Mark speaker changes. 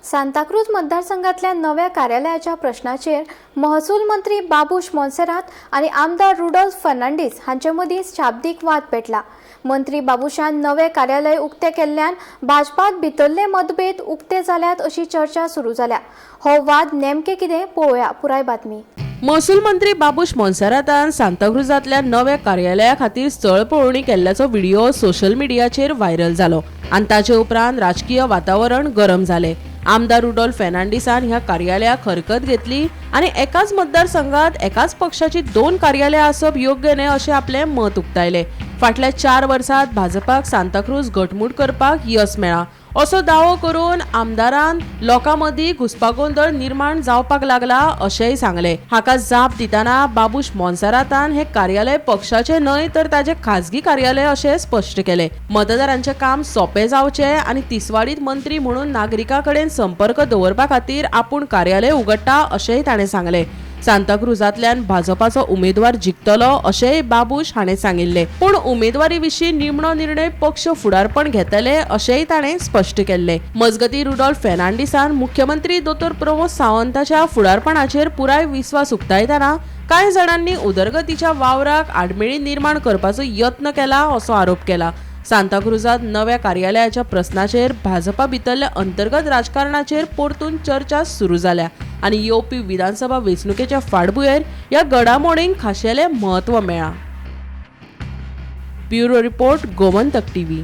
Speaker 1: सांताक्रूज मतदारसंघातल्या नव्या कार्यालयाच्या प्रश्नाचेर महसूल मंत्री बाबूश मोन्सेरात आनी आमदार रुडोल्फ फर्नांडीस हांचे मदीं शाब्दीक वाद पेटला. मंत्री बाबूशान नवें कार्यालय उक्तें केल्ल्यान भाजपात भितरले मतभेद उक्ते जाल्यात अशी चर्चा सुरू जाल्या. हो वाद नेमके कितें, पळोवया पुराय बातमी.
Speaker 2: महसूल मंत्री बाबूश मोन्सेरातान सांताक्रुजांतल्या नव्या कार्यालया खातीर स्थळ पळोवणी केल्ल्याचो व्हिडिओ सोशल मिडियाचेर व्हायरल जालो आनी ताचे उपरांत राजकीय वातावरण गरम जालें. आमदार रुडोल्फ फेर्नांडीसान ह्या कार्यालयाक हरकत घेतली आनी एकाच मतदारसंघात एकाच पक्षाची दोन कार्यालयां आसप योग्य न्हय अशें आपलें मत उक्तायलें. फाटल्या 4 वर्सांत भाजपाक सांताक्रूज घटमूट करपाक यस मेळ्ळां असो दावो करून आमदारान लोकां मदीं घुस्पागोंदळ निर्माण जावपाक लागला अशेंय सांगलें. हाका जाप दितना बाबूश मोन्सेरातान हें कार्यालय पक्षाचें न्हय तर ताचें खाजगी कार्यालय अशें स्पश्ट केलें. मतदारांचें काम सोंपें जावचें आनी तिसवाडीत मंत्री म्हणून नागरिकां कडेन संपर्क दवरपा खातीर आपूण कार्यालय उगडटा अशेंय ताणें सांगलें. सांताक्रुजांतल्यान भाजपाचो उमेदवार जिखतलो अशेंय बाबूश हाणें सांगिल्लें. पूण उमेदवारी विशीं निमणो निर्णय पक्ष फुडारपण घेतले अशेंय ताणें स्पश्ट केल्लें. मजगतीं रुडोल्फ फेर्नांडीसान मुख्यमंत्री दोतोर प्रमोद सावंताच्या फुडारपणाचेर पुराय विस्वास उक्तायतना कांय जाणांनी उदरगतीच्या वावराक आडमेळी निर्माण करपाचो यत्न केला असो आरोप केला. सांताक्रुजांत नव्या कार्यालयाच्या प्रस्नाचेर भाजपा भितरल्या अंतर्गत राजकारणाचेर परतून चर्चा सुरू जाल्या आनी येवपी विधानसभा वेंचणुकेच्या फाटभुंयेर ह्या घडामोडींक खाशेलें म्हत्व मेळ्ळां. Bureau report, Gomantak TV.